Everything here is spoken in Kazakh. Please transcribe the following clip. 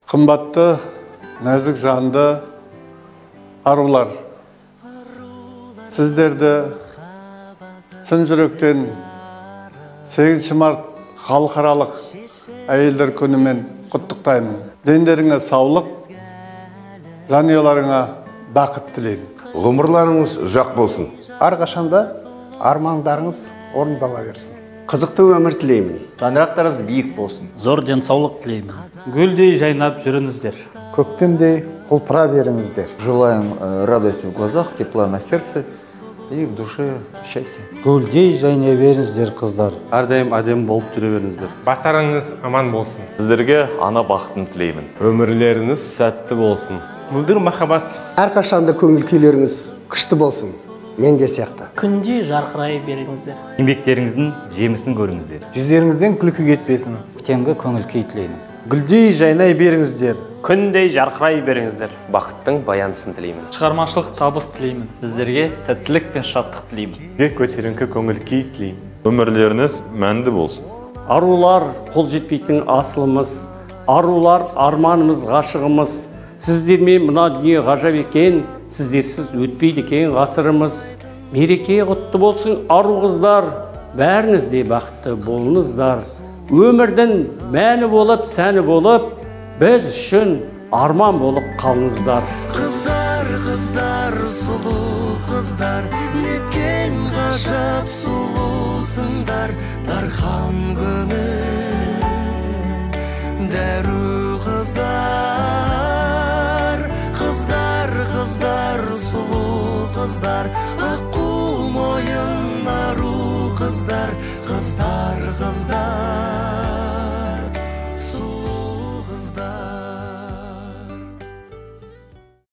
Қымбатты, нәзік жанды арулар, сіздерді шын жүректен 8 март халықаралық әйелдер күнімен құттықтаймын. Дендеріңе саулық, жанұяларыңа бақыт тілеймін. Ғұмырларыңыз ұзақ болсын. Әрқашанда армандарыңыз орындала берсін. Қызықты өмір тілеймін. Шаңырақтарыңыз биік болсын. Зор денсаулық тілеймін. Гүлдей жайнап жүріңіздер. Көктемдей құлпыра беріңіздер. Желаем радости в глазах, тепла на сердце и в душе счастья. Гүлдей жайнай беріңіздер, қыздар. Әрдайым әдемі болып жүре беріңіздер. Бастарыңыз аман болсын. Сіздерге ана бақытын тілеймін. Өмірлеріңіз сәтті болсын. Мөлдір махаббат. Әрқашанда көңіл күйлеріңіз күшті болсын. Мен де сияқты. Күндей жарқырай беріңіздер. Еңбектеріңіздің жемісін көріңіздер. Жүздеріңізден күлкі кетпесін. Көктемгі көңіл күй тілеймін. Гүлдей жайнай беріңіздер. Күндей жарқырай беріңіздер. Бақыттың баяндысын тілеймін. Шығармашылық табыс тілеймін. Сіздерге сәттілік пен шаттық тілеймін. Сізге көтеріңкі көңіл күй тілеймін. Өмірлеріңіз мәнді болсын. Арулар қол жетпейтін асылымыз, арулар арманымыз, ғашығымыз. Сіздермен мына дүние ғажап екен, сіздерсіз өтпейді екен ғасырымыз. Мереке құтты болсын, ару қыздар, бәріңіз де бақытты болыңыздар. Өмірдің мәні болып, сәні болып, біз үшін арман болып қалыңыздар. Қыздар, қыздар, сұлу қыздар, неткен ғажап сұлусыңдар, дархан көңіл, дәру қыздар. Қыздар, қыздар, сұлу қыздар, аққу мойын ару қыздар, қыздар, қыздар.